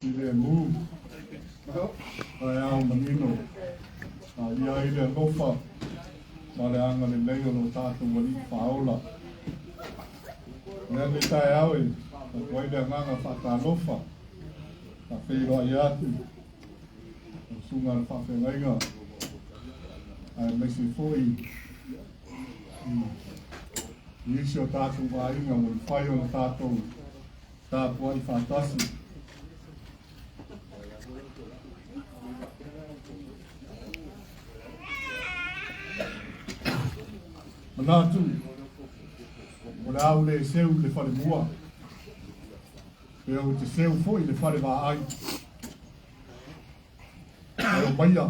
Filemu, taeao manino, paia ai le alofa ma le agalelei o lo tatou Alii Faaola. O lea lenei taeao e avatu ai le agaga faatalofa, faafeiloai atu i lau susuga i le faafeagaiga, aemaise foi i isi o tatou aiga ua mafai ona tatou tapuai faatasi. Manatu, o le a ou le seu i le falemua, pe ou te seu foi i le fale vaai. Ae omaia,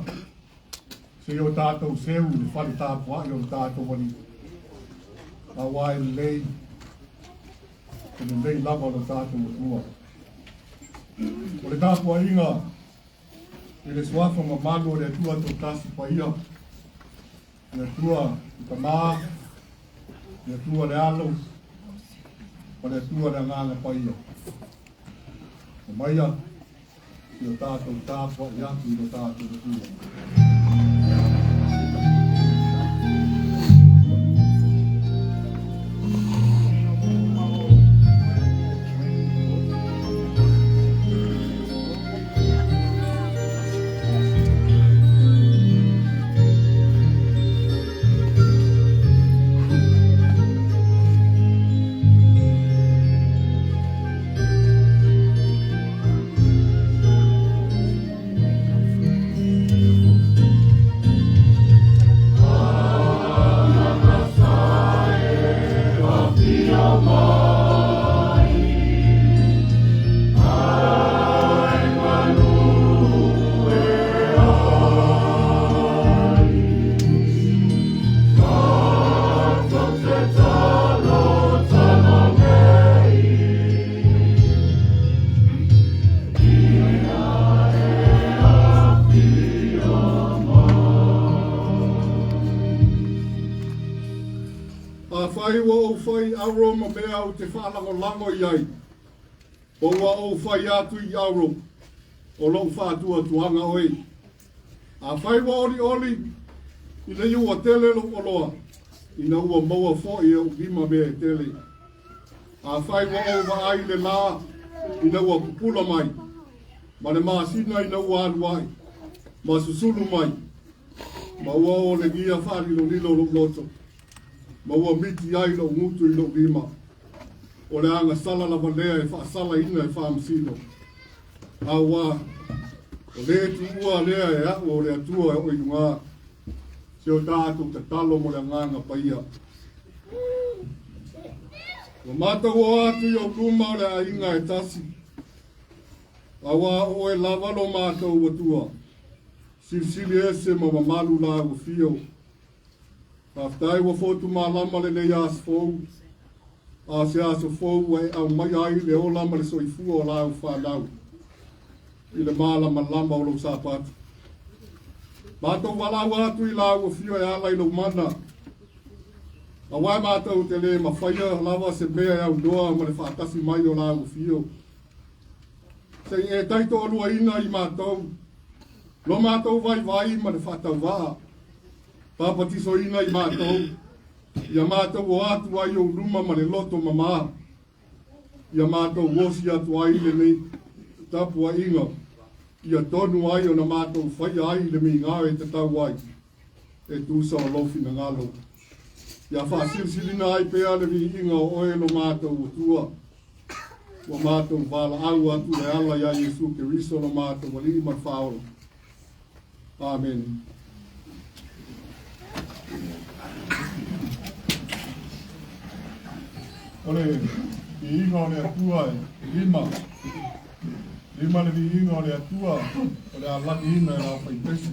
se i o tatou seu i le fale tapuai o le tatou Alii, aua e lelei, e lelei lava lo tatou Atua. O le tapuaiga i le suafa mamalu o le Atua Toatasi Paia, le Atua le Tama, le Atua le Alo, ma le Atua le Agaga Paia. Omaia, i o tatou tapuai atu i lo tatou Atua. Afai ua ou fai auro ma mea ou te faalagolago i ai, po ua ou fai atu i auro, o lou faatuatuaga oe. Afai ua olioli i le iua tele lou oloa, ina ua maua foi e ou lima mea e tele. Afai ua ou vaai i le lā ina ua pupula mai, ma le masina ina ua alu ai, ma susulu mai, ma ua olegia faalilolilo lou loto, ma ua miti ai lou gutu i lou lima, o le agasala lava lea e faasalaina e faamasino, auā o le tuua lea e a'u o le Atua e oo i luga. Se o tatou tatalo mo le Agaga Paia. Ua matou oo atu i ou luma o le aiga e tasi, auā o oe lava lo matou Atua, silisili ese ma mamalu lāua fio. Faafetai ua fotumalama lenei aso fou, a o se aso fou ua e aumaia ai le ola ma le soifua o lāu fanau i le malamalama o lou Sapatu. Matou valaau atu i lāu afio e ala i lou mana, auā matou te lē mafaia lava se mea e aunoa ma le faatasi mai o lāu afio. Se i e taitoaluaina i matou lo matou vaivai ma le faatauvaa, papatisoina i matou, ia matou o atu ai ou luma ma le loto mamā, ia matou osi atu ai lenei tapuaiga, ia tonu ai ona matou faia ai le migao e tatau ai, e tusa o lou finagalo. Ia faasilisilina ai pea le viiga o oe lo matou Atua, ua matou valaau atu e ala iā Iesu Keriso lo matou Alii ma le Faaola. Amene. O le viiga o le Atua e lima, lima le viiga o le Atua o le a lagiina e le aufaipese.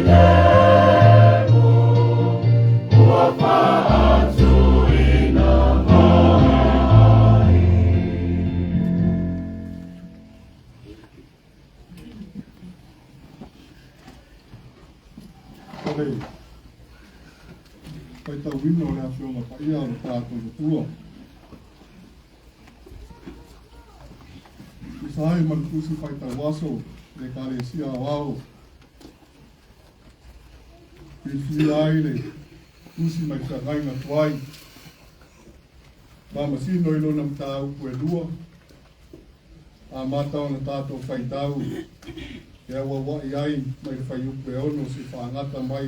O le faitauina o le Afioga Paia o le tatou Atua. Tusa ai ma le tusi faitau aso le Ekalesia Aoao, filifilia ai le tusi mai feagaiga tuai, faamasino i lona mataupu e lua, amata ona tatou faitau e auauai ai mai le fuaiupu e 6 seia faagata mai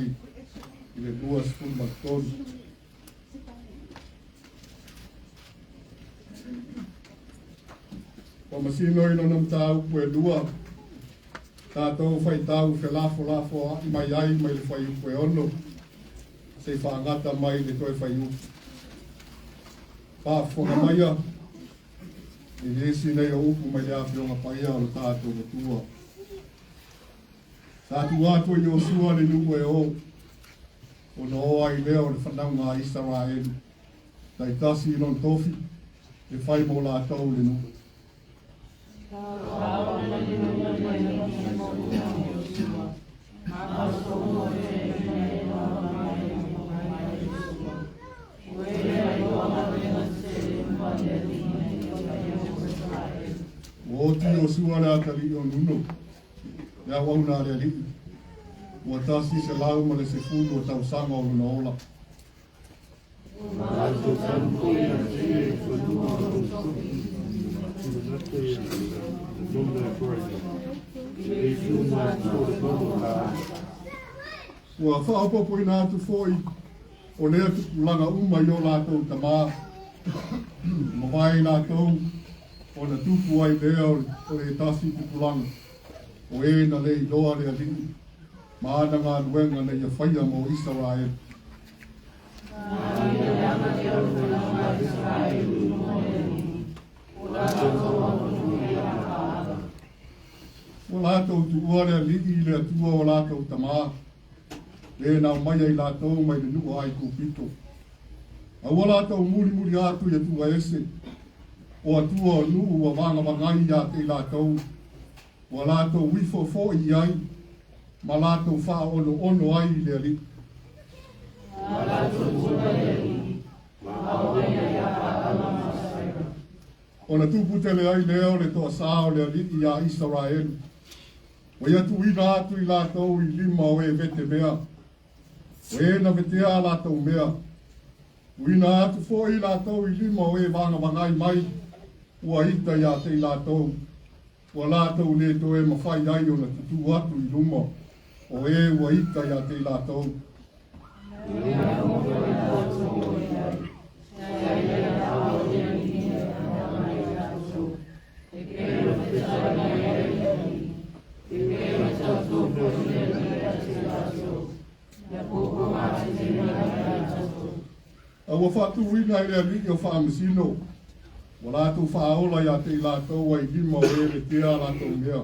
i le 23. Faamasino i lona mataupu e lua, tatou faitau felafolafoa'i mai ai mai le fuaiupu e 6 seia faagata mai le toe fuaiupu. Faafofoga maia i nisi nei o upu mai le Afioga Paia o le tatou Atua. Sa tuu atu e Iosua le nuu e o, ona o ai lea o le fanauga a Isaraelu, taitasi i lona tofi, e fai mo latou le nuu. Ua oti Iosua le atalii o Nuno, le auauna a le Alii, ua 110 o tausaga o lona ola. Ua faaopoopoina atu foi o lea tupulaga uma i o latou tamā, mavae i latou ona tupu ai lea o le tasi tupulaga, o e na le iloa le Alii ma ana galuega na ia faia mo Isaraelu. Ua latou tuua le Alii i le Atua o latou tamā, le na aumaia i latou mai le nuu a Aikupito. A ua latou mulimuli atu i atua ese, o atua o nuu ua vagavagai ia te i latou, ua latou ifo foi i ai, ma latou faaonoono ai i le Alii. Ona tupu tele ai lea o le toasā o le Alii iā Isaraelu. Ua ia tuuina atu i latou i lima o e vete mea, o e na vetea a latou mea. Tuuina atu foi i latou i lima o e vagavagai mai, ua ita iā te i latou, ua latou le toe mafai ai ona tutū atu i luma o e ua ita iā te i latou. A ua faatuina e le Alii o Faamasino, ua latou faaola ia te i latou ai lima o e vetea a latou mea.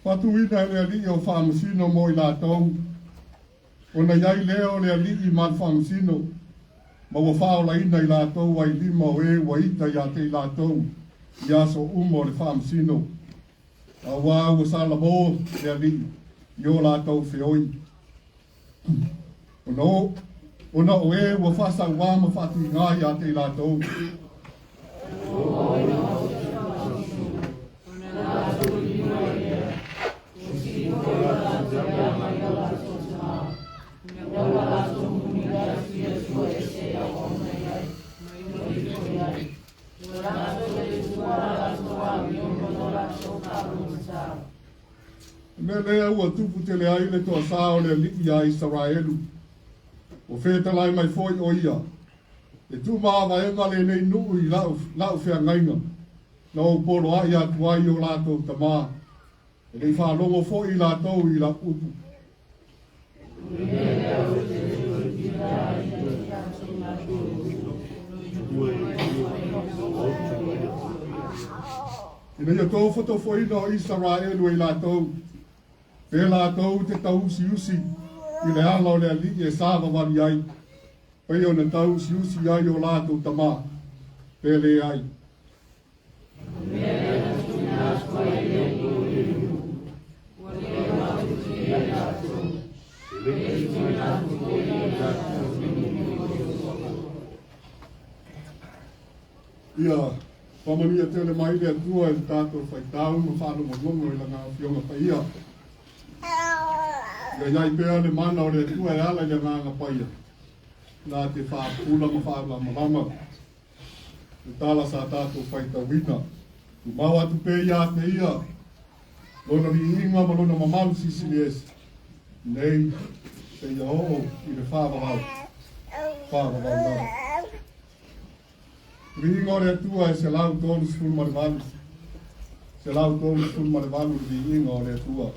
Faatuina e le Alii o Faamasino mo i latou, ona i ai lea o le Alii ma le Faamasino, ma ua faaolaina i latou ai lima o e ua ita ia te i latou i aso uma o le Faamasino, auā ua salamo le Alii i o latou feoi. Ona o, ona o e ua faasauā ma faatuigā ia te i latou. O le mea lea ua tupu tele ai le toasā o le alii ia Isaraelu, ua fetalai mai foi o ia. E tuumavaega lenei nuu i la'u feagaiga na ou poloa'i atu ai i o latou tamā, e lei faalogo fo'i latou i la'u upu. Ina ia tofotofoina o Isaraelu e i latou, pe latou te tauusiusi i le ala o le Alii e savavali ai, pei ona tauusiusi ai o latou tamā, pe leai. Ia faamanuia tele mai le Atua i le tatou faitau ma faalogologo i Lana Afioga Paia. Ia i ai pea le mana o le Atua e ala i le Agaga Paia, na te faapula ma faalamalama le tala sa tatou faitauina. Tumau atu pea ia te ia lona viiga ma lona mamalu silisili ese, nei seia oo i le faavavau, faavavau lava. Viiga o le Atua e 138, 138 le viiga o le Atua.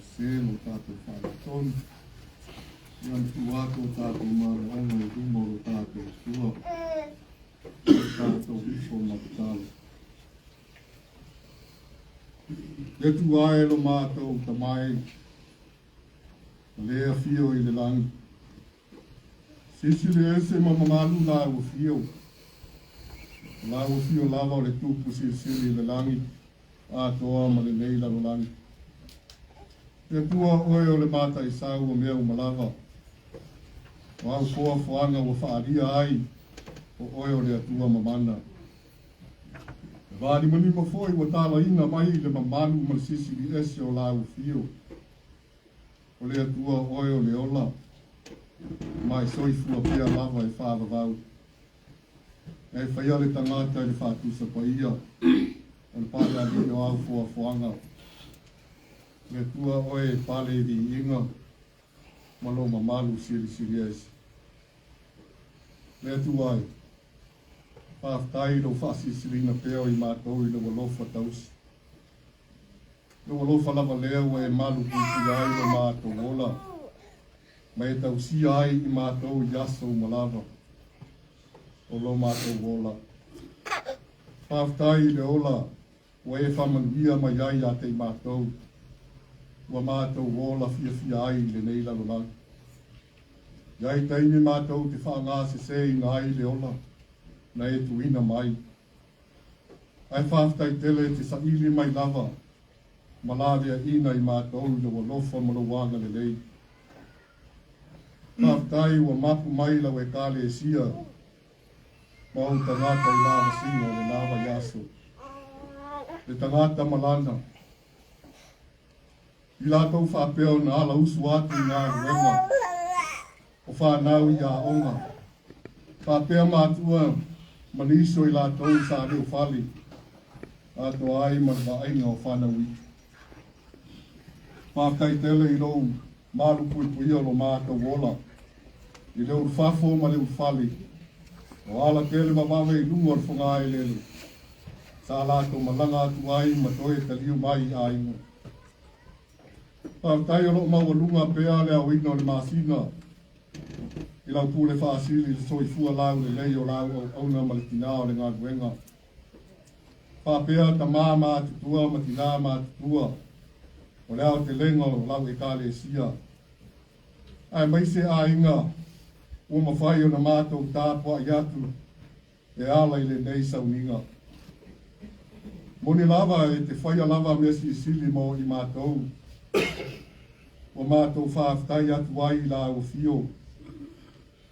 sesē ma o tatou faaletonu, ia ona tuu atu o tatou manaoga i luma o lo tatou Atua, i o tatou ifo ma tatalo. Le Atua e lo matou Tama e, ma le afio i le lagi, Silisili ese ma mamalu lau afio. O lau afio lava o le tupu silisili i le lagi atoa ma lenei lalolagi. Le Atua oe o le mataisau o mea uma lava. O au foafoaga ua faalia ai o oe o le Atua mamana. E vaalimalima foi ua talaina mai le mamalu ma le silisili ese o lau afio. O le Atua oe o le ola, ma e soifua pea lava e faavavau. E faia le tagata i le faatusa paia o le palealii o au foafoaga. Le Atua oe e pale i viiga ma lo mamalu silisili ese. Le Atua e, faafetai i lou faasilisiliina pea o i matou i lou alofa tausi. Lou alofa lava lea ua e malupuipuia ai lo matou ola, ma e tausia ai i matou i aso uma lava o lo matou ola. Faafetai i le ola ua e faamanuia mai ai ia te i matou, ua matou ola fiafia ai i lenei lalolagi. I ai taimi matou te faaaogaseseina ai le ola na e tuuina mai. Ae faafetai tele e te saili mai lava ma laveaiina i matou i lou alofa ma lou agalelei. Faafetai ua mapu mai lau Ekalesia ma ou tagata i lavasiga o lena vaiaso. Le tagata ma lana. I latou faapea ona ala usu atu i galuega o fanau i aoga, faapea matua ma nisi o i latou sa leofale atoa ai ma le vaaiga o fanau iti. Faafetai tele i lou malupuipuia o lo matou ola i le ulufafo ma le ulufale, o ala tele vavave i luga o le fogaeleele sa latou malaga atu ai ma toe taliu mai i aiga. Faafetai o lo o maualuga pea le aoina o le masina i lau pule faasili i le soifua laulelei o lau auauna ma le tinā o le galuega. Faapea tamā matutua ma tinā matutua o le aotelega o lau Ekalesia, aemaise aiga ua mafai ona matou tapuai atu e ala i lenei sauniga. Moni lava e te faia lava mea silisili mo i matou, ua matou faafetai atu ai i lau afio,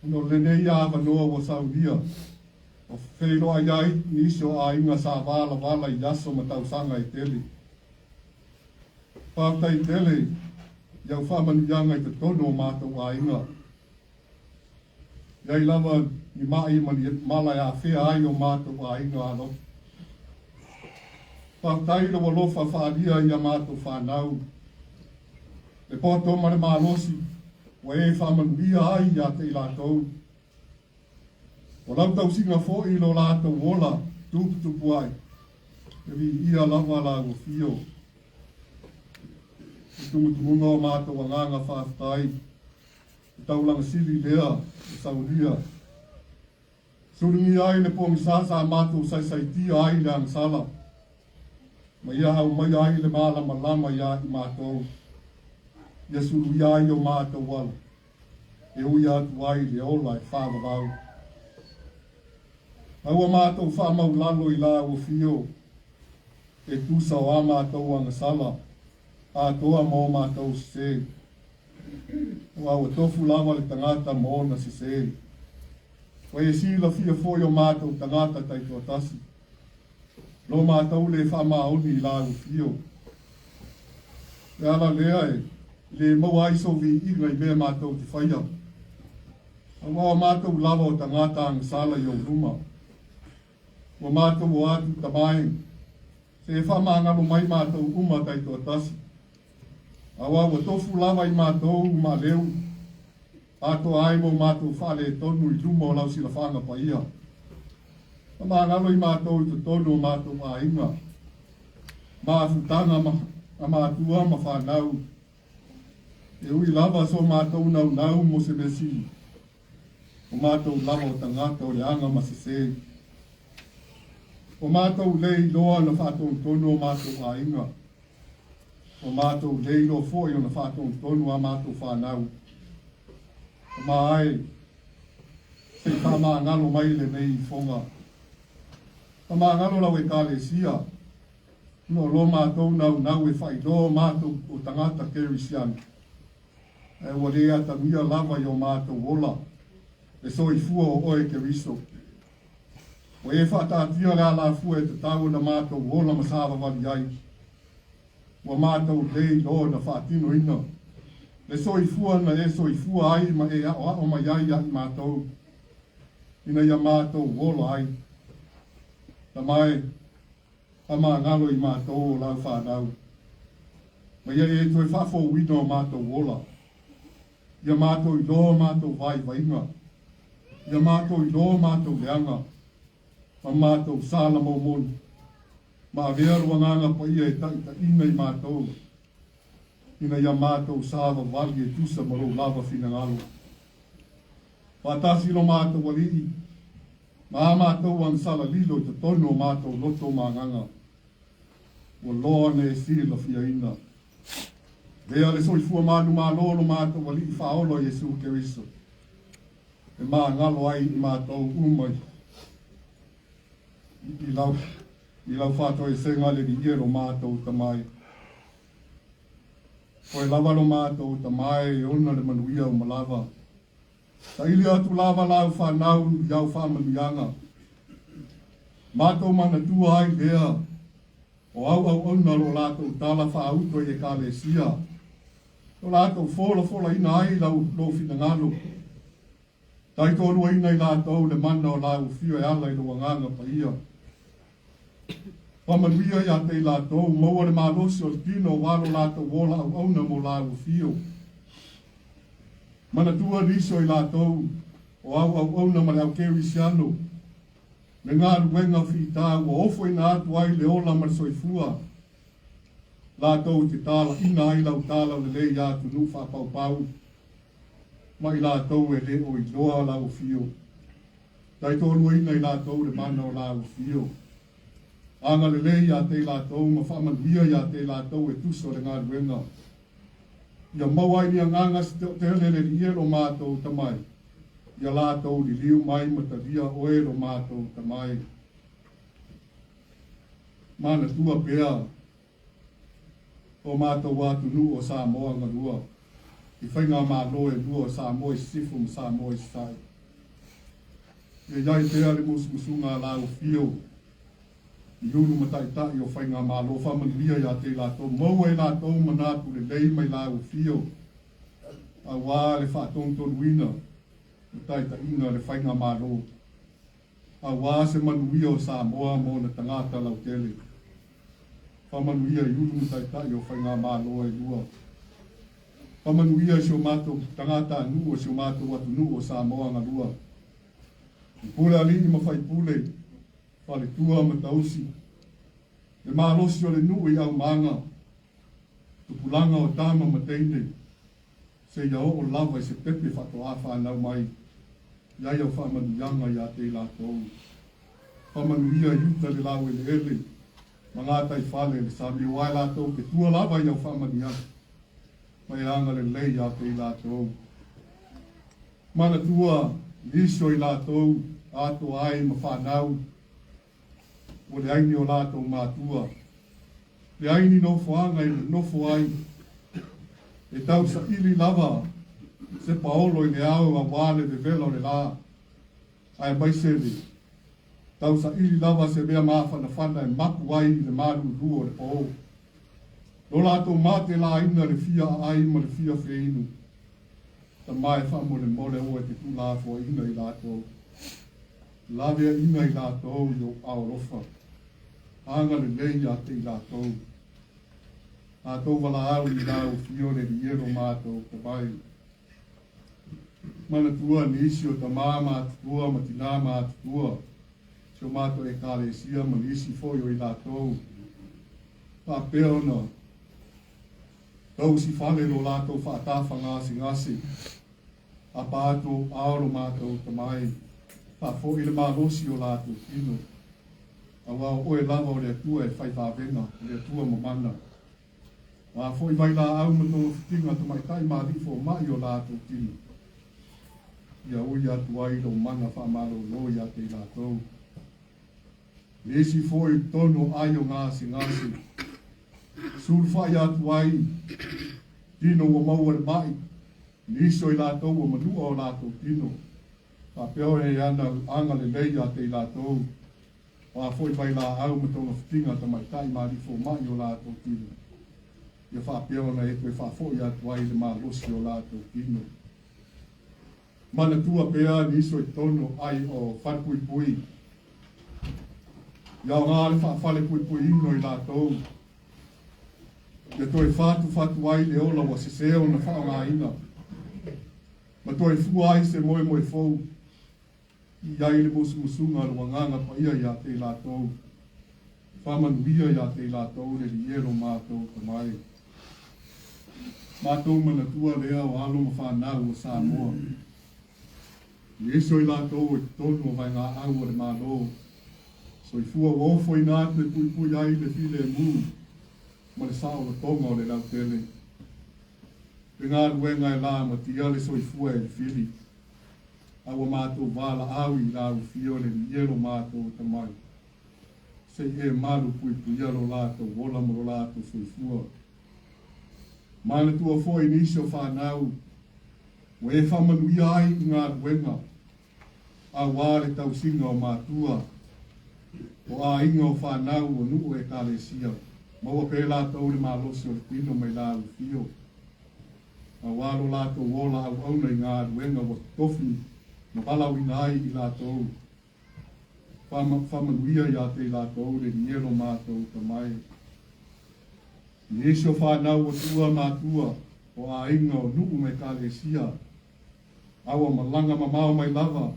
ona o lenei avanoa ua saunia, ua feiloai ai nisi o aiga sa valavala i aso ma tausaga e tele. Faafetai tele i au faamanuiaga i totonu o matou aiga. I ai lava ni maʻi ma ni mala e afea ai o matou aiga alofa. Faafetai i lou alofa faaalia i a matou fanau, le poto ma le malosi ua e faamanuia ai ia te i latou. O lau tausiga foi i lo latou ola tuputupu ae, e viia lava lau afio. I tumutumuga o matou agaga faafetai. Le taulaga sili lea o Saulia. Sulugia ai le pogisa sa matou saisaitia ai le agasala, ma ia aumaia ai le malamalama iā i matou, ia suluia ai o matou ala, e ui atu ai le ola e faavavau. A ua matou faamaulalo i lau afio, e tusa o a matou agasala atoa ma o matou sese. Aua ua tofu lava le tagata ma ona sese. Ua e silafia foi o matou tagata taitoatasi, lo matou le faamaoni i lau afio. Le ala lea e le maua ai sou viiga i mea matou te faia, aua o matou lava o tagata agasala i ou luma. Ua matou o atu tama e, se e faamagalo mai matou uma taitoatasi. Aua ua tofu lava i matou maaleu, atoa ai mo matou faaletonu i luma o lau silafaga paia. Faamagalo i matou i totonu o matou aiga, mafutaga ma matua ma fanau. E ui lava so matou naunau mo se mea sili, o matou lava o tagata o leaga ma sesē. Ua matou le iloa ona faatonutonu o matou aiga. Ua matou le iloa foi ona faatonutonu a matou fanau. Tama e, se i faamagalo mai lenei ifoga. Faamagalo lau Ekalesia, ona o lo matou naunau e faailoa matou o tagata Kerisiano, ae ua le atagia lava i o matou ola le soifua o oe Keriso. Ua e faataatia le alafua e tatau ona matou ola ma savavali ai. Ua matou le iloa ona faatinoina le soifua na e soifua ai ma e aoao mai ai ia i matou, ina ia matou ola ai. Tama e, faamagalo i matou o lau fanau, ma ia e toe faafouina o matou ola. Ia matou iloa matou vaivaiga, ia matou iloa matou leaga, ma matou sala momoli, ma avea lou Agaga Paia e taitaiina i matou, ina ia matou savavali e tusa ma lou lava finagalo. Faatasi lo matou Alii, ma a matou agasala lilo i totonu o matou loto ma agaga, ua loa ona e silafiaina. Lea le soifua manumalo o lo matou Alii Faaola Iesu Keriso, e magalo ai i matou uma i lau i lau faatoesega le viia lo matou Tama e. Oe lava lo matou Tama e ona le manuia uma lava. Saili atu lava lau fanau i au faamanuiaga. Matou manatua ai lea o au auauna lo latou tala faauto i Ekalesia, lo latou folafolaina ai lau lou finagalo. Taitoaluaina i latou le mana o lau afio e ala i lou Agaga Paia. Faamanuia ia te i latou, maua le malosi o le tino aua lo latou ola auauna mo lau afio. Manatua nisi o i latou o au auauna ma le au kerisiano, le galuega fita ua ofoina atu ai le ola ma le soifua, latou te talaiina ai lau talalelei i atunuu faapaupau, ma i latou e le o iloa lau afio. Taitoaluaina i latou le mana o lau afio. Agalelei ia te i latou ma faamanuia ia te i latou e tusa o le galuega. Ia maua ai ni agaga toatele le Alii e lo matou Tama e, ia latou liliu mai ma talia oe lo matou Tama e. Manatua pea o matou atunuu o Samoa galua i faigamalo e lua o Samoa i Sisifo ma Samoa i Sasae. Ia i ai pea le musumusuga a lau afio i ulu ma taitai o faigamalo faamanuia ia te i latou, maua e latou manatu lelei mai lau afio aua le faatonutonuina ma taitaiga le faigamalo aua se manuia o Samoa ma ona tagata lautele. Faamanuia i ulu ma taitai o faigamalo e lua. Faamanuia i si o matou tagatanuu o si o matou atunuu o Samoa galua. I pule alii ma faipule, faletua ma tausi, le malosi o le nuu i aumaga, tupulaga o tama ma teine, seia oo lava i se pepe faatoa fanau mai i ai au faamanuiaga ia te i latou. Faamanuia i uta le laueleele ma gataifale le sami aua e latou te tua lava i au faamanuiaga ma e agalelei ia te i latou. Manatua nisi o i latou atoa ai ma fanau ua leai ni o latou matua, leai ni nofoaga e nonofo ai, e tausaili lava se paolo i le ao aua le vevela o le lā, aemaise le tausaili lava se mea mafanafana e mapu ai i le malūlū o le pō. Lo latou matelaina le fia aai ma le fia feinu, Tama e faamolemole aua e te tuulafoaiina i latou. Laveaiina i latou i ou ao alofa. Agalelei ia te i latou. Matou valaau i lau afio le Alii e lo matou Tamai. Manatua nisi o tamā matutua ma tinā matutua, si o matou Ekalesia ma nisi foi o i latou faapea ona. Tausi fale lo latou faatafagasegase, apa atu ou ao lo matou Tama e, faafoi le malosi o latou tino. Auā o oe lava o le Atua e fai vavega, o le Atua mamana. O a foi vailaau ma togafitiga tamaitai ma alii fomai o latou tino, ia ui atu ai lou mana faamalolo ia te i latou. Nisi foi i totonu o ai o gasegase, sulufai atu ai tino ua maua le mai, nisi o i latou ua manua o latou tino, faapea ona e ana agalelei ia te i latou, o a foi vailaau ma togafitiga tamaitai ma alii fomai o latou tino, ia faapea ona e toe faafoi atu ai le malosi o latou tino. Manatua pea nisi o i totonu o ai o Falepuipui. Ia aoga le faafalepuipuiina o i latou. Ia toe fatufatu ai le ola ua sese ona faaaogaina, ma toe fua ai se moemoe fou i ai le musumusuga a lo Agaga Paia ia te i latou. Faamanuia ia te i latou le Alii e lo matou Tama e. Matou manatua lea o alo ma fanau o Samoa. Nisi o i latou o i totonu o vaegaau a le Malo, soifua ua ofoina atu e puipui ai le filemu ma le saolotoga o le lautele. Le galuega e lamatia le soifua e le fili. A ua matou valaau i lau afio le Alii e lo matou Tama e. Se i e malu puipuia lo latou ola ma lo latou soifua. Manatua foi nisi o fanau ua e faamanuia ai i galuega auā le tausiga o matua, o aiga, o fanau, o nuu o ekalesia. Maua pea e latou le malosi o le tino mai lau afio, auā lo latou ola auauna i galuega ua totofi ma valaauina ai i latou. Faamanuia ia te i latou le Alii e lo matou Tama e. Nisi o fanau ua tuua matua, o aiga, o nuu ma ekalesia, a ua malaga mamao mai lava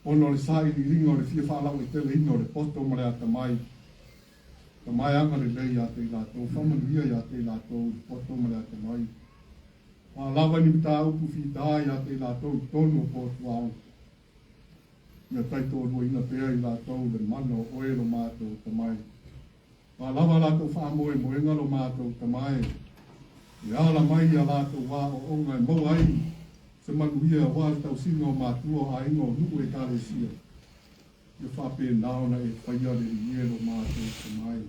ona o le sailiiliga o le fia faalauaiteleina o le poto ma le atamai. Tama e agalelei ia te i latou, faamanuia ia te i latou le poto ma le atamai. A lava ni mataupu fita ia te i latou i totonu o potu aoga. Ia taitoaluaina pea i latou le mana o oe lo matou Tama e. A lava latou faamoemoega lo matou Tama e, e ala mai ia latou aoaoga e maua ai se manuia aua le tausiga o matua o aiga o nuu ekalesia, ia faapena ona e faia le Alii e lo matou Tama e.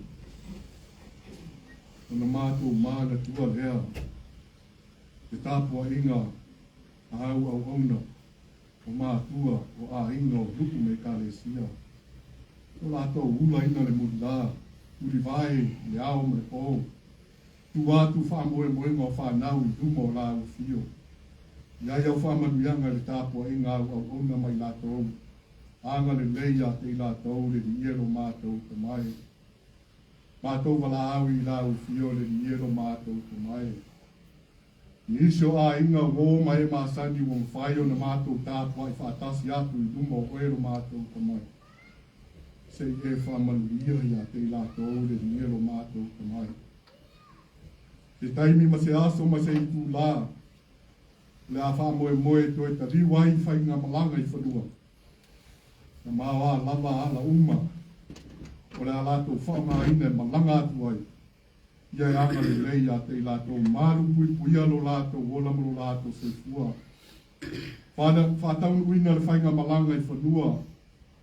Ona matou manatua lea le tapuaiga a au auauna o matua, o aiga, o nuu ma ekalesia. O latou ulaina le mulila, tulivae i le ao ma le po, tua atu faamoemoega o fanau i luma o lau afio. I ai au faamanuiaga i le tapuaiga au auauna ma i latou, agalelei ia te i latou le Alii e lo matou Tama e. Matou valaau i lau afio le Alii e lo matou Tama e. Nisi o aiga uo ma e masani ua mafai ona matou tapuai faatasi atu i luma o oe lo matou Tama. Se i e faamanuia ia te i latou le Alii e lo matou Tama. Se taimi ma se aso ma se itulā o le a faamoemoe e toe taliu ai i faigamalaga i fanua, na maoa lava ala uma o le a latou faaaogaina e malaga atu ai. Ia e agalelei ia te i latou, malupuipuia lo latou ola ma lo latou soifua. Faataunuuina le faigamalaga i fanua,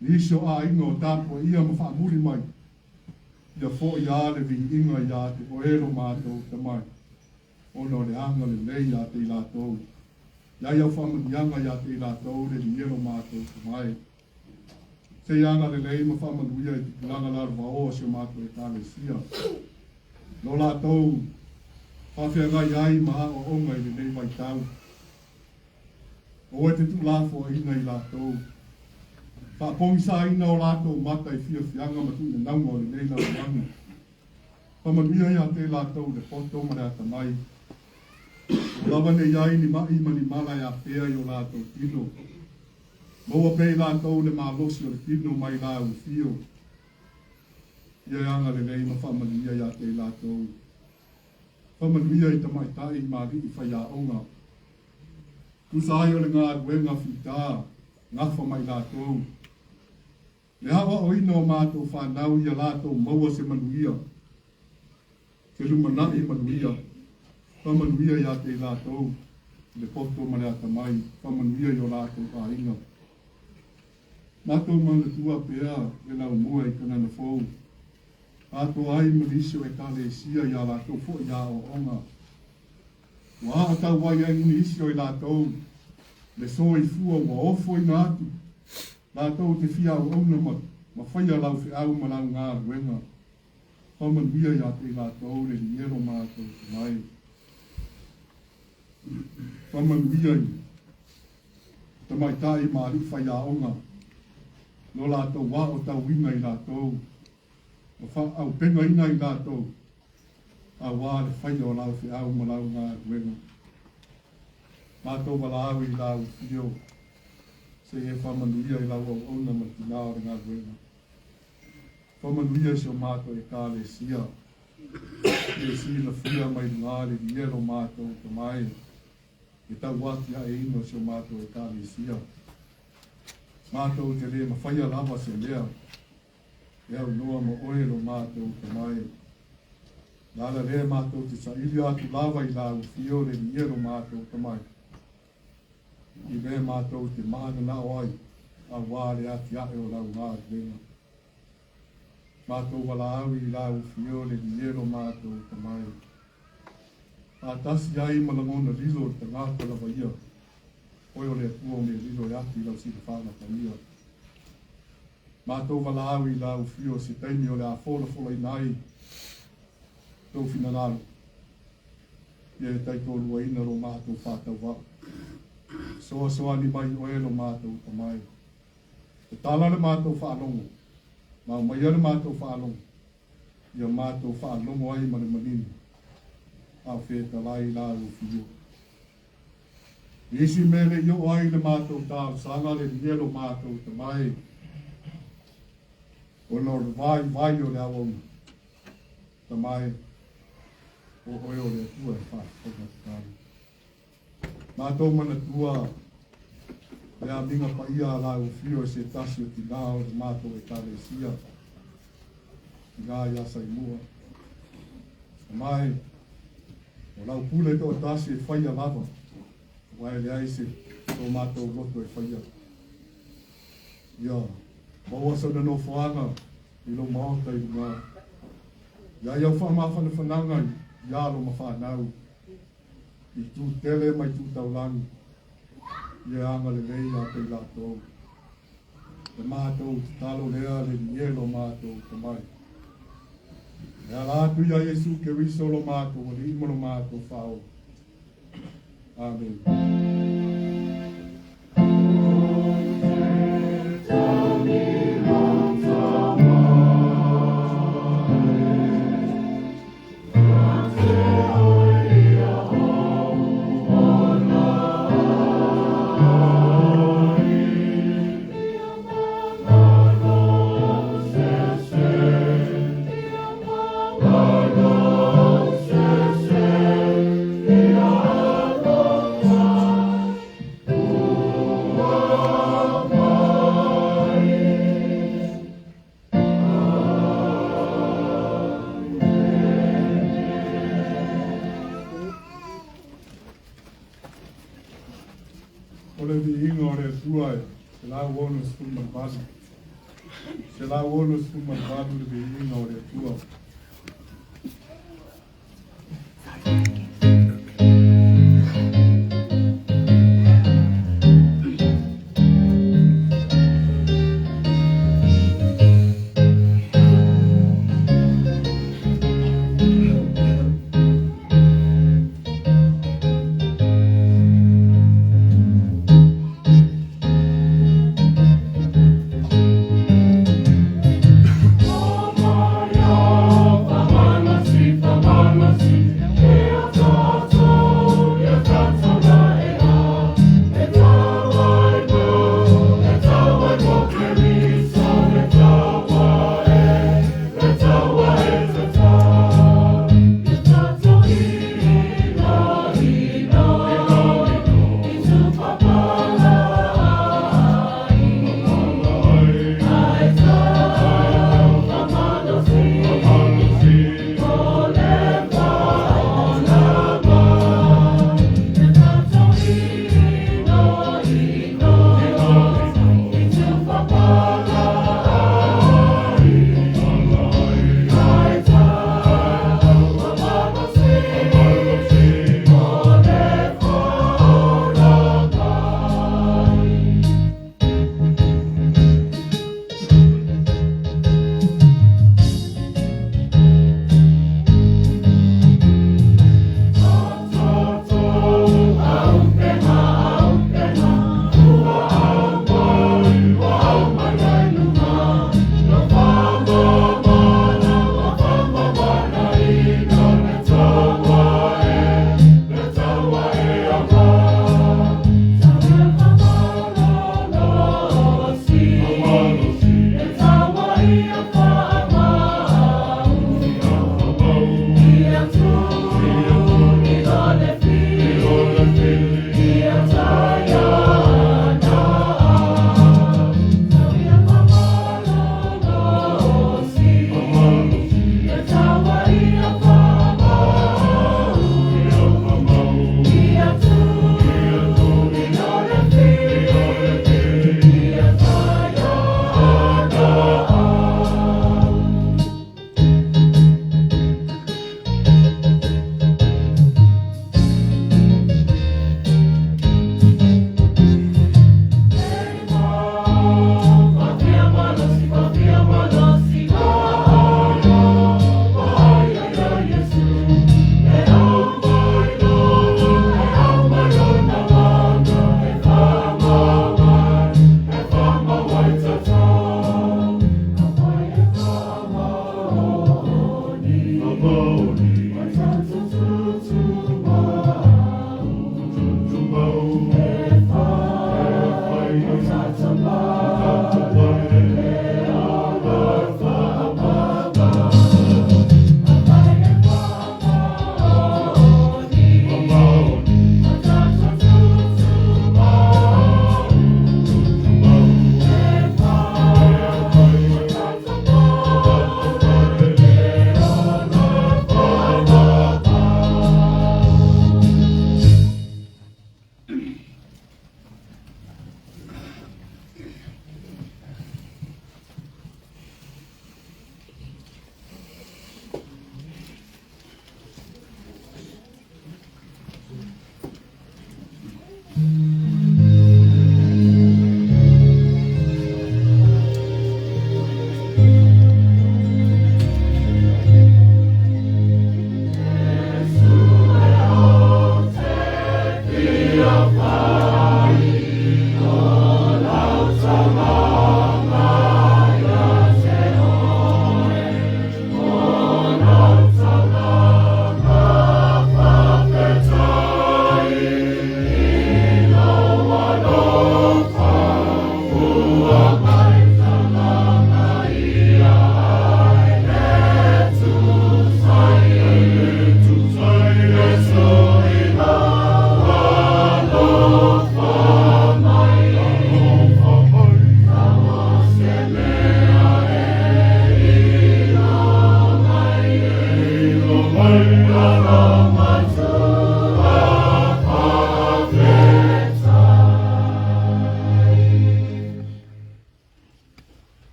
nisi o aiga o tapuaia ma faamuli mai, ia foi a le viiga ia te oe lo matou Tama, ona o le agalelei ia te i latou. Ia ai au faamanuiaga ia te i latou le Alii e lo matou Tama e. Se i agalelei ma faamanuia i tupulaga lalovaoa o si o matou Ekalesia, lo latou faafeagai ai ma aoaoga i lenei vaitau. Aua e te tuulafoaiina i latou, faapogisaina o latou mata i fiafiaga ma tuinanauga o lenei lalolagi. Faamanuia ia te latou le poto ma le atamai, ua lava nei ai ni maʻi ma ni mala e afea i o latou tino. Maua pea i latou le malosi o le tino mai lau afio. Ia e agalelei ma faamanuia ia te i latou. Faamanuia i tamaitai ma alii faiaoga. Tusa ai o le galuega fita gafa ma i latou. Le aoaoina o matou fanau ia latou maua se manuia, se lumanai manuia. Faamanuia ia te i latou i le poto ma le atamai, faamanuia i o latou aiga. Matou manatua pea le laumua i Kanana Fou, atoa ai ma nisi o Ekalesia i a latou foi aoaoga. Ua aatauai ai nisi o i latou le soifua ua ofoina atu latou te fia auauna ma ma faia lau feau ma lau galuega. Faamanuia ia te i latou le Alii e lo matou Tamai. Faamanuia i tamaitai ma alii faiaoga lo latou aotauina i latou ma faaaupegaina i latou auā le faia o lau feau ma lau galuega. Matou valaau i lau afio se i e faamanuia i lau auauna ma le tinā o le galuega. Faamanuia i si o matou Ekalesia, e silafia mai luga le Alii e lo matou Tama e, le tauatiaeina o si o matou Ekalesia. Matou te le mafaia lava se mea e aunoa ma oe lo matou Tama e. Le ala lea matou te saili atu lava i lau afio le Alii e lo matou Tama e, i mea matou te mananao ai auā le atiae o lau galuega. Matou valaau i lau afio le Alii e lo matou Tama e. Faatasi ai ma lagona lilo o le tagata lava ia, oe o le Atua o mea lilo e atu i lau silafaaga paia. Matou valaau i lau afio se taimi o le a folafolaina ai tou finagalo, ia e taitoaluaina lo matou faatauvaa. Soasoani mai oe lo matou Tama e. Tatala le matou faalogo, ma aumaia le matou faalogo, ia matou faalogo ai ma le manino, a o fetalai lau afio. I isi mea le i oo ai le matou talosaga le Alii e lo matou Tama e, ona o le vaivai o le auauna, Tama e, o oe o le Atua e faafofoga tatalo. Matou manatua le amiga paia a lau afio e se tasi o tinā o le matou Ekalesia, tinā iā Saimua. Tama e, o lau pule toatasi e faia lava, aua e leai se so matou loto e faia. Ia maua sona nofoaga i lou maota i luga. Ia iau faamafanafanaga i alo ma fanau, i tu tele ma i tu taulagi, ia agalelei ia te i latou. Le matou tatalo lea le Alii e lo matou Tama e. E ala atu ia Iesu Keriso lo matou Alii ma lo matou Faaola. Amene. O le viiga o le Atua e 168. 168 le viiga o le Atua.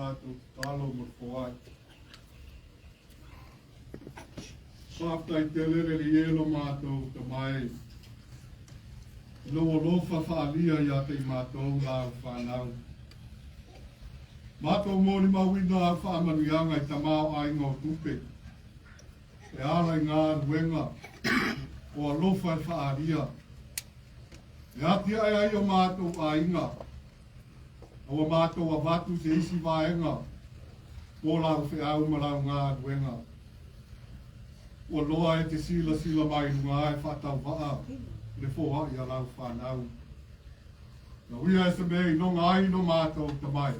matou tatalo mo le foai. Faafetai tele le Alii e lo matou Tama e, i lou alofa faaalia ia te i matou lau fanau. Matou molimauina au faamanuiaga i tamaoaiga o tupe, e ala i galuega o alofa e faaalia, e atiae ai o matou aiga, a ua matou avatu se isi vaega mo lau feau ma lau galuega. Ua loa e te silasila mai luga e faatauvaa le foai a lau fanau. Tauia e se mea i loga ai lo matou tamai,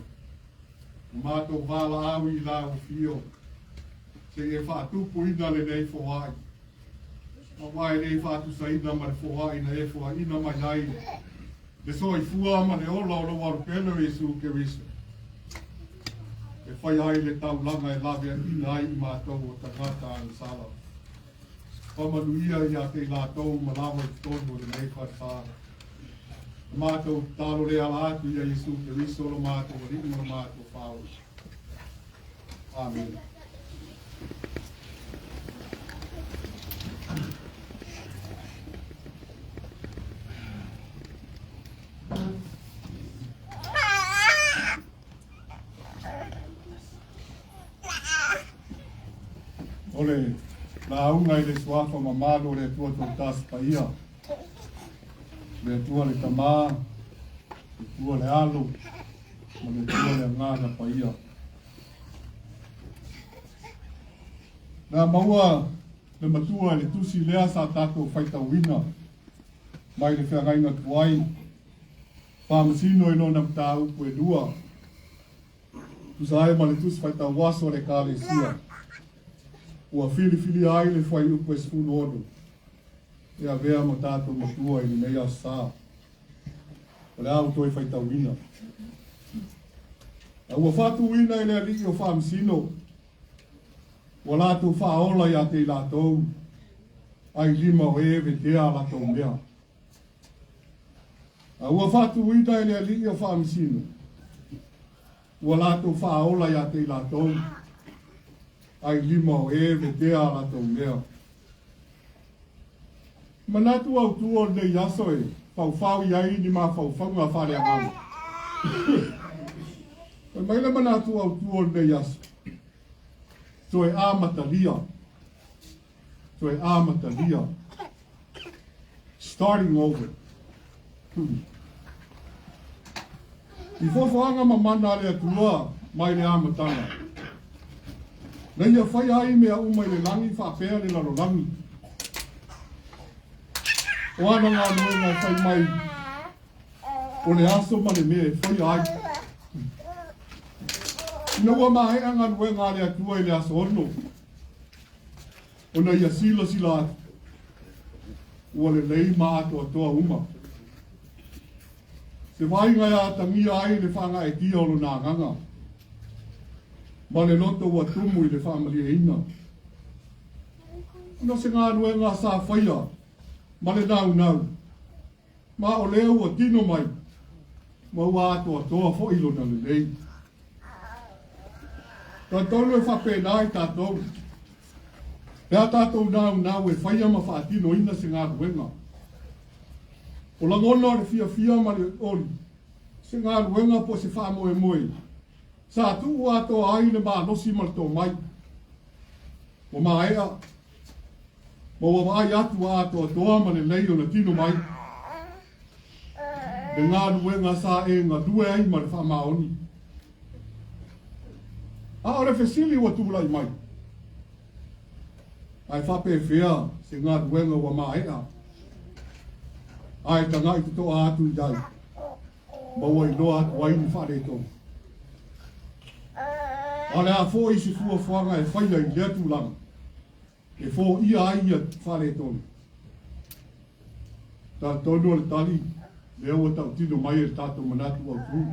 o matou valaau i lau afio, se i e faatupuina lenei foai. Aua e le faatusaina ma le foai na e foaina mai ai le soifua ma le ola o lou alupele o Iesu Keriso, e fai ai le taulaga e laveaiina ai i matou o tagata agasala. Faamanuia ia te i latou ma lava i totonu o lenei falesa. Na matou tatalo le ala atu ia Iesu Keriso lo matou Alii ma lo matou Faaola. Amene. O le lauga i le suafa mamalu o le Atua Toatasi Paia, le Atua le Tama, le Atua le Alo, ma le Atua le Agaga Paia. Na maua le matua i le tusi lea sa tatou faitauina mai le feagaiga tuai, faamasino i lona mataupu e lua, tusa ai ma le tusi faitauaso a le Ekalesia, ua filifilia ai le fuaiupu e 16 e avea ma tatou matua i lenei aso sa. O le a ou toe faitauina. A ua faatuina e le alii o faamasino, ua latou faaola ia te i latou, ai lima o e vetea a latou mea. A ua faatuina e le alii o faamasino, ua latou faaola ia te i latou, ai lima o e vetea a latou mea. Manatu autu o lenei aso e faufau i ai ni mafaufauga faaleagaga. Fai mai le manatu autu o lenei aso, toe amatalia, toe amatalia, starting over. I fuafuaga mamana a le Atua mai le amataga, na ia faia ai mea uma i le lagi faapea le lalolagi. O ana galuega e fai mai o le aso ma le mea e faia ai. Ina ua maea galuega a le Atua i le aso 6, ona ia silasila atu, ua lelei ma atoatoa uma. Se vaaiga e atagia ai le faagaeetia o lona agaga, ma le loto ua tumu i le faamalieina. Ona o se galuega sa faia ma le naunau, ma o lea ua tino mai, ma ua atoatoa foi lona lelei. Talitonu e faapena i tatou, pe a tatou naunau e faia ma faatinoina se galuega. O lagona o le fiafia ma le oli, se galuega po o se faamoemoe sa tuu atoa ai le malosi ma le tomai. Ua maea ma ua vaai atu ua atoatoa ma lelei ona tino mai le galuega sa e galue ai ma le faamaoni. A o le fesili ua tulai mai, ae faapefea se galuega ua maea ae tagai totoa atu i ai ma ua iloa atu ai ni faaletonu? A o le a foi se fuafuaga e faia i lea tulaga e foia ai ia faaletonu? Talitonu o le tali lea ua tautino mai e le tatou manatu autu,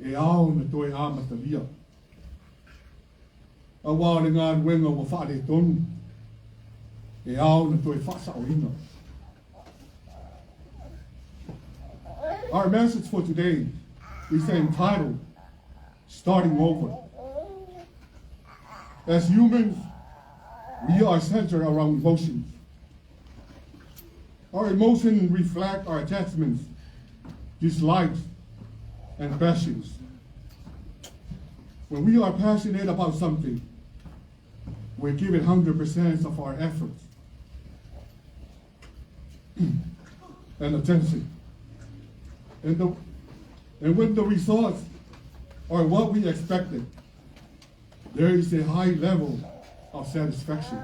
e ao ona toe amatalia. Aua o le galuega ua faaletonu, e ao ona toe faasaoina. Our message for today is entitled. Starting over. As humans, we are centered around emotions. Our emotions reflect our attachments, dislikes, and passions. When we are passionate about something, we give it 100% of our efforts and attention. And, the, and when the results are what we expected, there is a high level of satisfaction.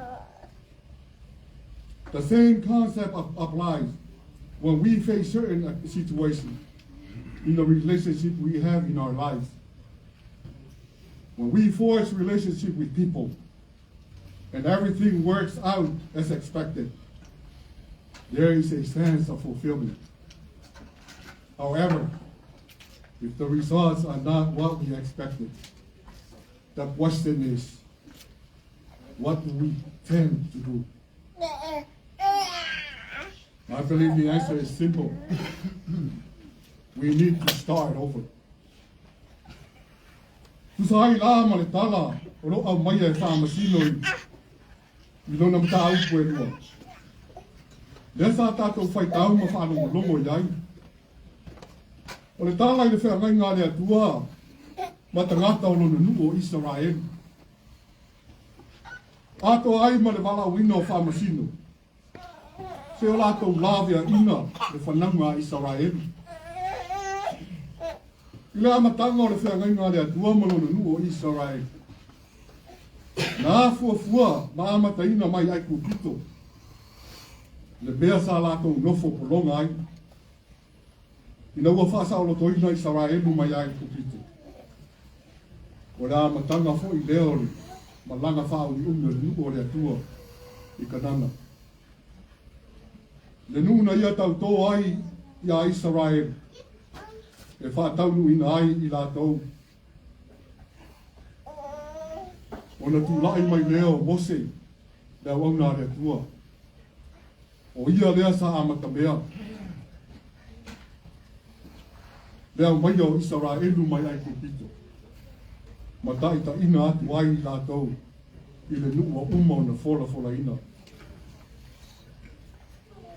The same concept applies when we face certain situations in the relationship we have in our lives. When we forge relationship with people and everything works out as expected, there is a sense of fulfillment. However, if the results are not what we expected, the question is, what do we tend to do? I believe the answer is simple. We need to start over. Tusa ai la ma le tala o lo au mai e whaamasino i lona mataupu e lua. Lea sa tātou whaitau ma whaalongolongo i ai. O le tala i le feagaiga a le Atua ma tagata o lona nuu o Isaraelu. Atoa ai ma le valaauina o faamasino, se o latou laveaiina le fanauga a Isaraelu. I le amataga o le feagaiga a le Atua ma lona nuu o Isaraelu, na afuafua ma amataina mai Aikupito, le mea sa latou nofo pologa ai. Ina ua faasaolotoina Isaraelu mai Aikupito, o le amataga foi lea o le malaga faaumiumi o le nuu o le Atua i Kanana. Le nuu na ia tautō ai iā Isaraelu e faataunuuina ai i latou. Ona tulai mai lea o Mose le auauna a le Atua. O ia lea sa amatamea le aumaia o Isaraelu mai Aikupito, ma taitaina atu ai i latou i le nuu ua uma ona folafolaina.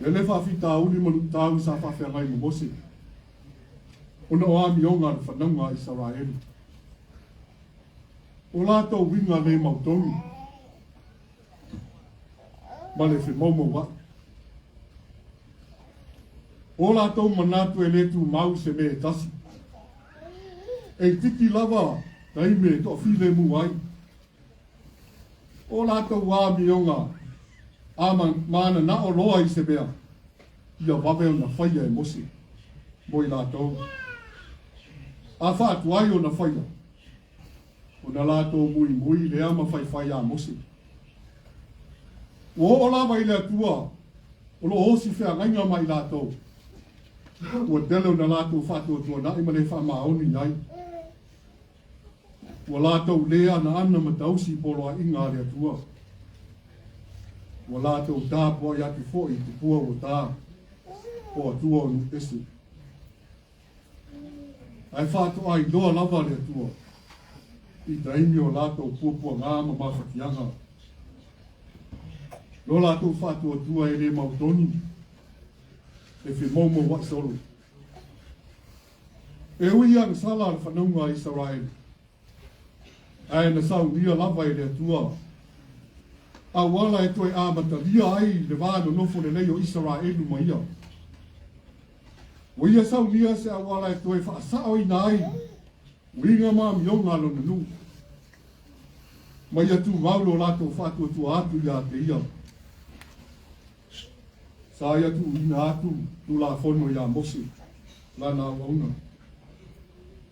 E le faafitauli ma luitau sa faafeagai ma Mose, ona o amioga a le fanauga a Isaraelu. O latou uiga le mautonu. Ma le femaumauaʻi. O latou manatu e le tumau i se mea e tasi. E itiiti lava taimi e toafilemu ai. O latou amioga a mananao loa i se mea, ia vave ona faia e Mose mo i latou. A faatuai ona faia, Ona latou muimui lea ma faifai iā Mose. Ua oo lava i le Atua o lo o osi feagaiga ma i latou, ua tele ona latou faatuatuanaʻi ma le faamaoni i ai. Ua latou lē anaana ma tausi i poloaiga a le Atua. Ua latou tapuai atu foi i tupua ua ta o Atua o nuu ese. Ae faatoa iloa lava le Atua i taimi o latou puapuaga ma mafatiaga. Lo latou faatuatua e le mautonu, e femoumouaʻi solo. E ui i agasala a le fanauga a Isaraelu, Ae na saunia lava e le Atua auala e toe amatalia ai le va nonofo lelei o Isaraelu ma ia. Ua ia saunia se auala e toe faasaoina ai uiga ma amioga a lona nuu, ma ia tumau lo latou faatuatua atu ia te ia. Sa ia tuuina atu Tulafono iā Mose, lana auauna,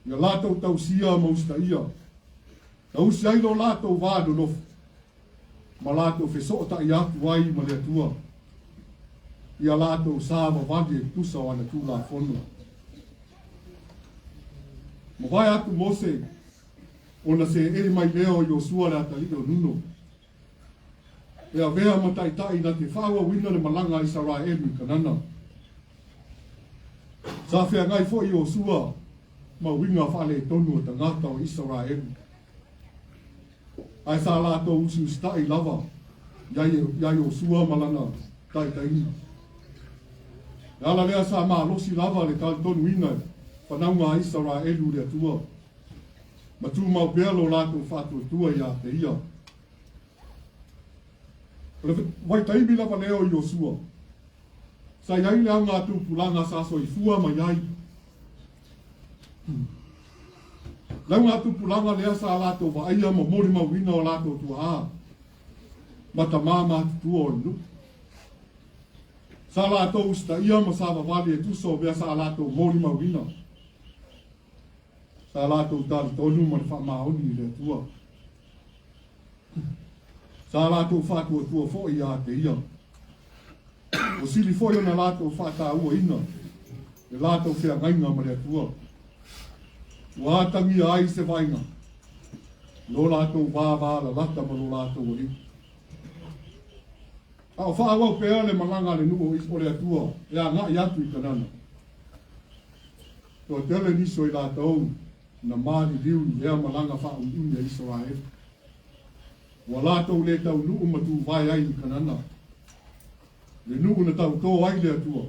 ia latou tausia ma usitaia, tausi ai lo latou va nonofo, ma latou fesootai atu ai ma le Atua, ia latou savavali e tusa o ana Tulafono. Mavae atu Mose, ona seei mai lea o Iosua le atalii o Nuno, E avea ma taitai na te faaauauina le malaga a Isaraelu i Kanana. Sa feagai foi Iosua ma uiga faaletonu o tagata o Isaraelu. Ae sa latou usiusitaʻi lava iā Iosua ma lana taitaiga. Le ala lea sa malosi lava le talitonuina i fanauga a Isaraelu i le Atua, ma tumau pea lo latou faatuatua ia te Ia. O le vaitaimi lava lea o Iosua, sa i ai le augatupulaga sa soifua mai ai. Le augatupulaga lea sa latou vaaia ma molimauina o latou tuaa ma tamā matutua o le nuu. Sa latou usitaia ma savavali e tusa o mea sa latou molimauina. Sa latou talitonu ma le faamaoni i le Atua. Sa latou faatuatua foi ia te Ia. Ua sili foi ona latou faatauaina le latou feagaiga ma le Atua. Ua atagia ai se vaaiga lo latou vavalalata ma lo latou Alii. A o faaauau pea le malaga a le nuu o le Atua e agai atu i Kanana. Toatele nisi o i latou na maliliu i lea malaga faaumiumi a Isaraelu. Ua latou le taunuu ma tuvae ai i Kanana, le nuu na tautō ai le Atua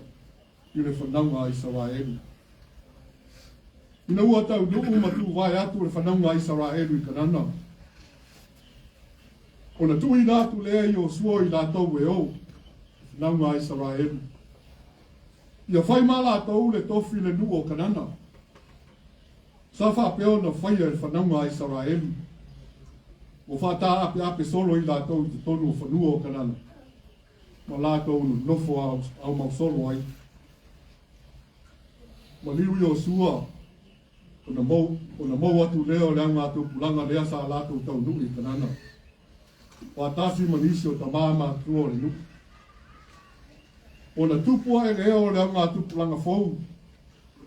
i le fanauga a Isaraelu. Ina ua taunuu ma tuvae atu le fanauga a Isaraelu i Kanana, ona tuuina atu lea e Iosua i latou e o, le fanauga a Isaraelu, ia fai ma latou le tofi le nuu o Kanana. Sa faapea ona faia e le fanauga a Isaraelu, ua faataapeape solo i latou i totonu o fanua o Kanana, ma latou nonofo aumausolo ai. Maliu Iosua, ona mou, ona mou atu lea o le augatupulaga lea sa latou taunuu i Kanana, faatasi ma nisi o tamā matutua o le nuu. Ona tupu ae lea o le augatupulaga fou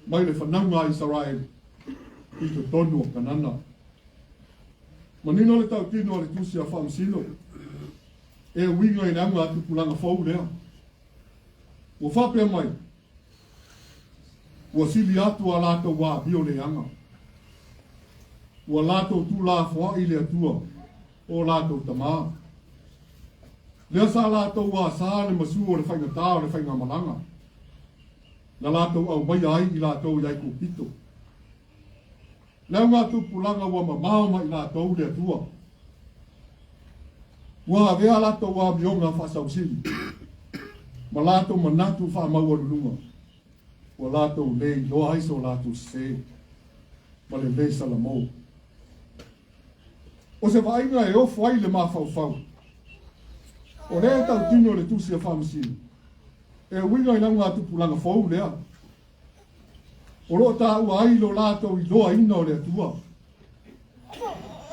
mai le fanauga a Isaraelu i totonu o Kanana. Manino le tautino a le Tusi a Faamasino e uiga i le augatupulaga fou lea. Ua faapea mai, Ua sili atu a latou amio leaga. Ua latou tuulafoai i le Atua o latou tamā. Lea sa latou asā le masū o le faigata o le faigamalaga na latou aumaia ai i latou i Aikupito. Le augatupulaga ua mamao mai latou le Atua. Ua avea latou amioga faasausili ma latou manatu faamaualuluga, ua latou le iloa ai so latou sese ma le lē salamo. O se vaaiga e ofo ai le mafaufau, o lea e tautino le Tusi a Faamasino e uiga i le augatupulaga fou lea o lo o taua ai lo latou iloaina o le Atua.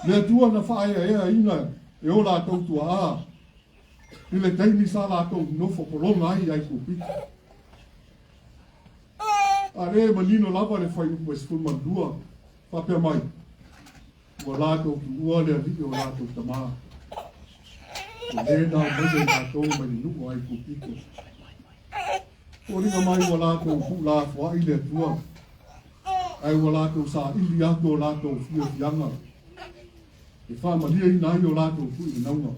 Le Atua na faaeaeaina e o latou tuaa i le taimi sa latou nofo pologa ai i Aikupito. A lea e manino lava le fuaiupu e 12, faapea mai, Ua latou tuua le Alii o latou tamā, o le na aumaia i latou mai le nuu o Aikupito. Foliga mai ua latou tuulafoai le Atua, ae ua latou saili atu o latou fiafiaga e faamalieina ai o latou tuimanauga.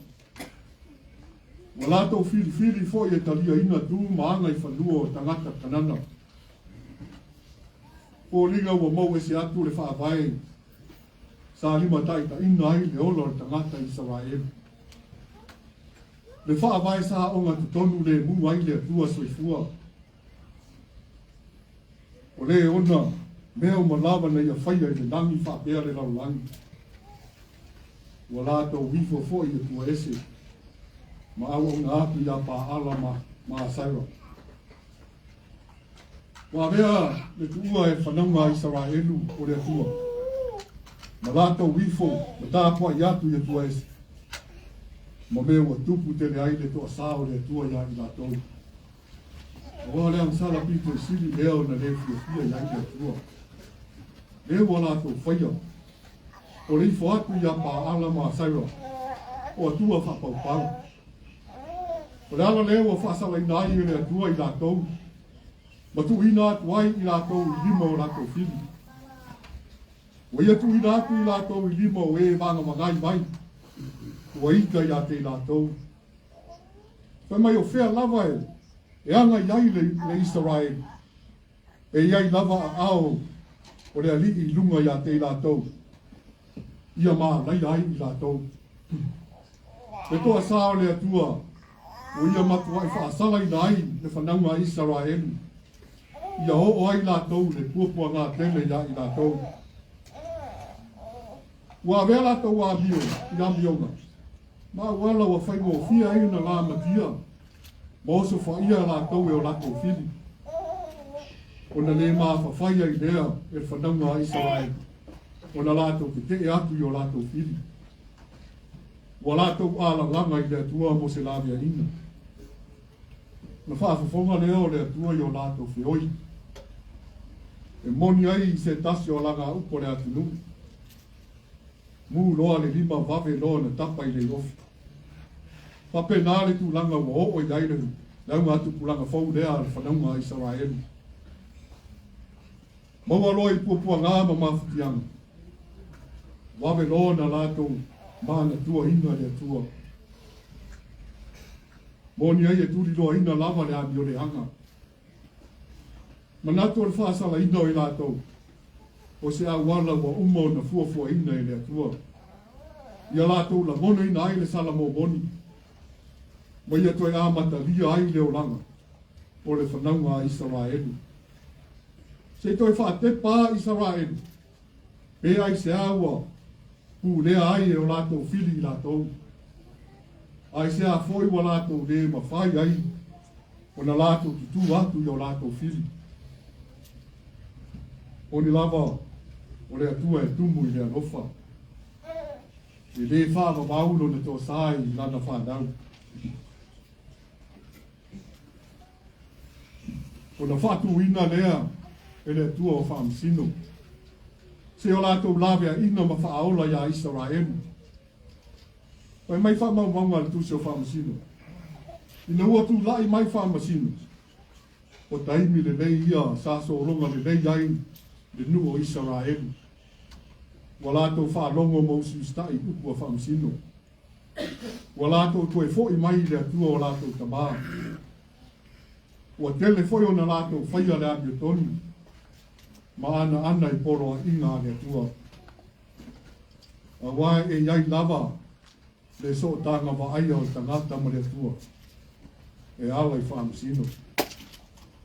Ua latou filifili foi e taliaina tu ma aga i fanua o tagata Kanana. Foliga ua mou ese atu le faavae sa limataitaiina ai le ola o le tagata Isaraelu. Le faavae sa ogatotonu lemu ai le Atua soifua. O le ona mea uma lava na ia faia i le lagi faapea le lalolagi. Ua latou ifo foi i Atua ese ma auauna atu iā Paala ma Asaira. Ua avea le tuua e fanauga a Isaraelu o le Atua, ma latou ifo ma tapuai atu i Atua ese, ma mea ua tupu tele ai le toasā o le Atua iā i latou. Aua o le agasala pito i sili lea ona le fiafia i ai le Atua. Lea ua latou faia, o le ifo atu iā Paala ma Asaira, o Atua faapaupau. O le ala lea ua faasalaina ai e le Atua i latou, ma tuuina atu ai i latou i lima o latou fili. Ua ia tuuina atu i latou i lima o e vagavagai mai, ua ita ia te i latou. Fai mai o fea lava e agai ai le Isaraelu, e i ai lava aao o le Alii i luga ia te i latou, ia mānaia ai i latou. Le toasā o le Atua, ua ia matuai faasalaina ai le fanauga a Isaraelu, ia oo ai latou i le puapuaga tele iā i latou. Ua avea latou amio i amioga, ma auala ua faigofie ai ona lamatia ma osofaia latou e o latou fili, ona le mafafai ai lea e le fanauga a Isaraelu, ona latou tetee atu i o latou fili. Ua latou alalaga i le Atua mo se laveaiga. Ona faafofoga lea o le Atua i o latou feoi, e moni ai i se tasi o alagaupu a le atunuu, Mū loa le lima vave loa ona tapa i le iofi. Faapena le tulaga ua oo i ai le augatupulaga fou lea a le fanauga a Isaraelu. Maua loa i puapuaga ma mafutiaga, vave loa ona latou manatuaina le Atua. Moni ai e tuliloaina lava le amioleaga. Manatu o le faasalaina o i latou, o se auala ua uma ona fuafuaina e le Atua, ia latou lagonaina ai le sala momoni, ma ia toe amatalia ai le olaga o le fanauga a Isaraelu. Se i toe faatepa a Isaraelu, pe aisea ua pulea ai e o latou fili i latou? Aisea foi ua latou le mafai ai ona latou tutū atu i o latou fili? Moni lava o le Atua e tumu i le alofa, e le faavavau lona toasā i lana fanau. Ona faatuina lea e le Atua o Faamasino, se o latou laveaiina ma faaola iā Isaraelu. Fai mai faamaumauga a le Tusi o Faamasino, ina ua tulai mai Faamasino, o taimi lelei ia sa sologa lelei ai le nuu o Isaraelu. Ua latou faalogo ma usiusitai i upu a Faamasino. Ua latou toe foi mai i le Atua o latou tamā. Ua tele foi ona latou faia le amiotonu ma anaana i poloaiga a le Atua. Aua e i ai lava le sootaga vaaia o le tagata ma le Atua e ala i faamasino.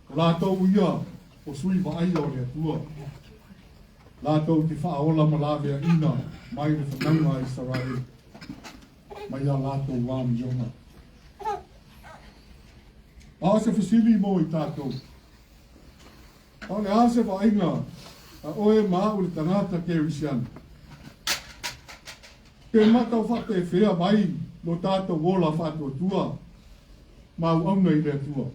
O latou ia o sui vaaia o le Atua, latou te faaola ma laveaiina mai le fanauga a Isaraelu mai a latou amioga. A o se fesili mo i tatou, a o le a se vaaiga a oe ma au le tagata Kerisiano? Pe matau faapefea mai lo tatou ola faatuatua ma auauna i le Atua?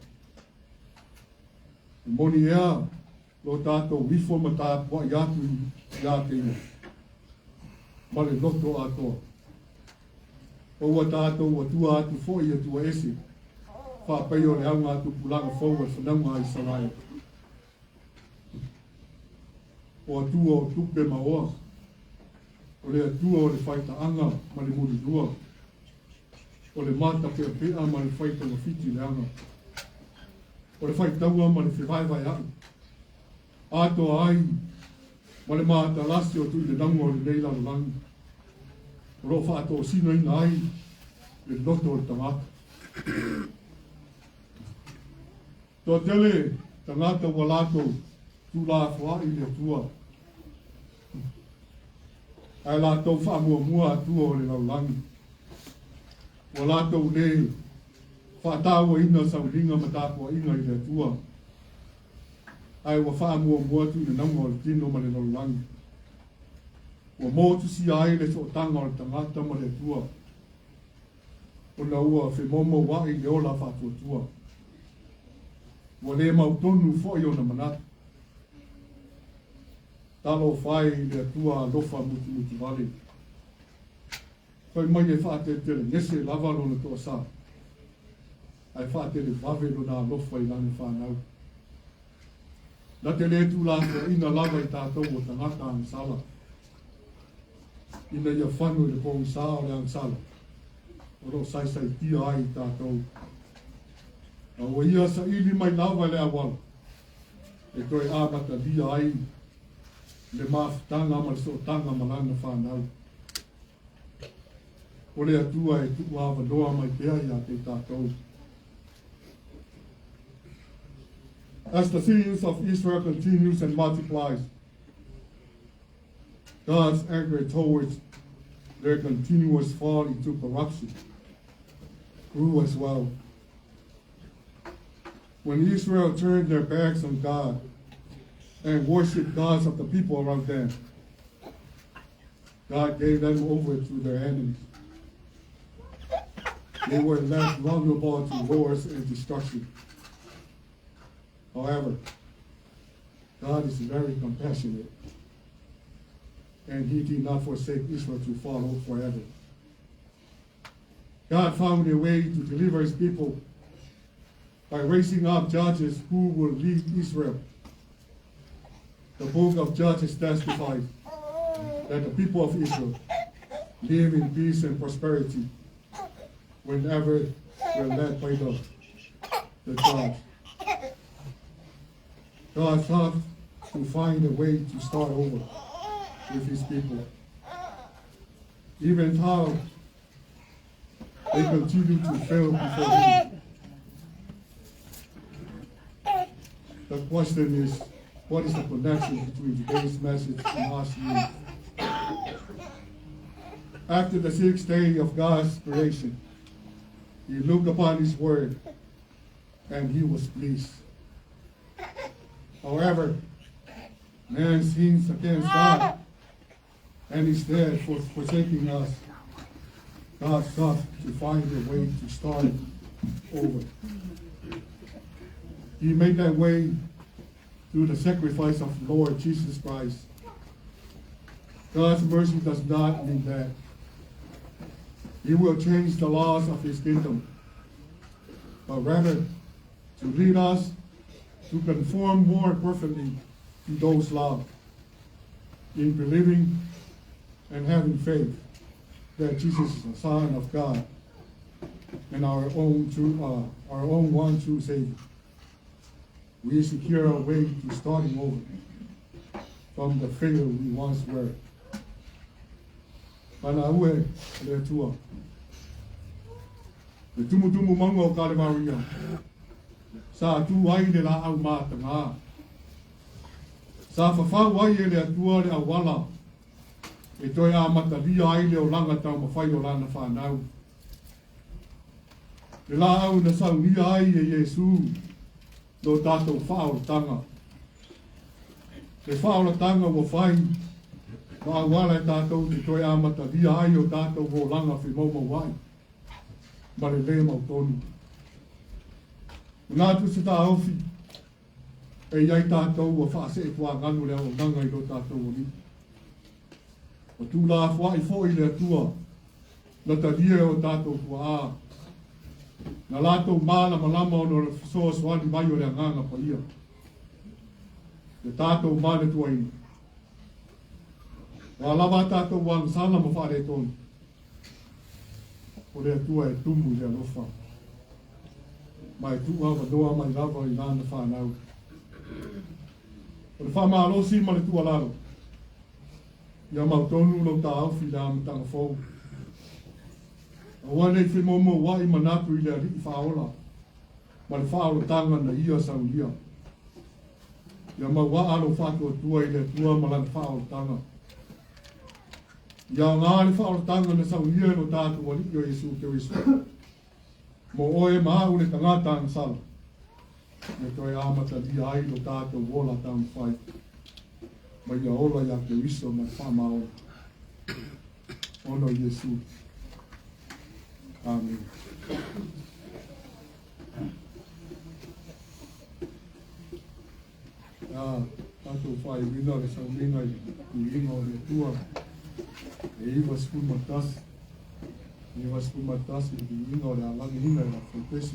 E moni ea lo tatou ifo ma tapuai atu iā te ia ma le loto atoa. O ua tatou atua atu foi i Atua ese, faapei o le augatupulaga fou a le fanauga a Isaraelu. O Atua o tupe ma oa, o le Atua o le faitaaga ma le mulilua, o le matapeapea ma le faitogafiti leaga, o le faitaua ma le fevaevaea'i, atoa ai ma le matalasi o tuilelauga o lenei lalolagi, o lo o faatosinaina ai le loto o le tagata. Toatele tagata ua latou tuulafoa'i i le Atua, ae latou faamuamua Atua o le lalolagi. Ua latou lē faatauaina sauniga ma tapuaiga i le Atua, ae ua faamuamua tuinanauga o le tino ma le lalolagi. Ua motusia ai le sootaga o le tagata ma le Atua, ona ua femoumoua'i le ola faatuatua. Ua le mautonu foi ona manatu. Talofa e i le Atua alofa mutimutuvale. Fai mai e faateletelegese lava lona toasā, ae faatelevave lona alofa i lana fanau. Na te le tuulafoaiina lava i tatou o tagata agasala. Ina ia fano i le pogisa o le agasala o lo o saisaitia ai i tatou. A ua ia saili mai lava le auala e toe amatalia ai le mafutaga ma le sootaga ma lana fanau. O le Atua e tuuavanoa mai pea ia te tatou. As the sins of Israel continues and multiplies, God's anger towards their continuous fall into corruption grew as well. When Israel turned their backs on God and worshiped gods of the people around them, God gave them over to their enemies. They were left vulnerable to wars and destruction. However, God is very compassionate, and he did not forsake Israel to follow forever. God found a way to deliver his people by raising up judges who will lead Israel. The book of Judges testifies that the people of Israel live in peace and prosperity whenever they're led by the judge. God sought to find a way to start over with his people. Even though they continue to fail before him. The question is, what is the connection between today's message and last year? After the sixth day of God's creation, he looked upon his word and he was pleased. However, man sins against God and instead for forsaking us, God sought to find a way to start over. He made that way through the sacrifice of Lord Jesus Christ. God's mercy does not mean that. He will change the laws of his kingdom, but rather to lead us to conform more perfectly to those laws in believing and having faith that Jesus is the Son of God and our own true, our own one true Savior. We secure our way to starting over from the failure we once were. Valaau e le Atua. Le tumutumu mauga o Kalevaria. Sa tu ai le laau mataga. Sa fafau ai e le Atua le auala e toe amatalia ai le olaga taumafai o lana fanau. Le laau na saunia ai e Iesu lo tatou faaolataga. Le faaolataga ua fai ma auala e tatou te toe amatalia ai o tatou olaga femaumauai ma le lē mautonu. Manatu se taofi e i ai tatou ua faaseetuāganu le auaunaga i lo tatou Alii. Ua tuulafoai foi le Atua na talia e o tatou tuaa na latou malamalama ona o le fesoasoani mai o le Agaga Paia. Le tatou manatuaina. Ua lava a tatou agasala ma faaletonu. O le Atua e tumu i le alofa. Ma e tuuavanoa mai lava i lana fanau. O le faamalosi ma le tuualalo. Ia mautonu lou taofi i le amataga fou. Aua ne i femoumouai manatu i le Alii faaola ma le faaolataga na ia saunia. Ia mauaa lou faatuatua i le Atua ma lana faaolataga. Ia aoga le faaolataga na saunia e lo tatou Alii o Iesu Keriso. Mo oe ma au le tagata agasala, e toe amatalia ai lo tatou ola taumafai. Ma ia ola ia Keriso ma le faamaoni. Ona o Iesu. Amene. Ia tatou faaiuina le sauniga i le viiga o le Atua e 91, 91 le viiga o le alagiina e le aufaipesu.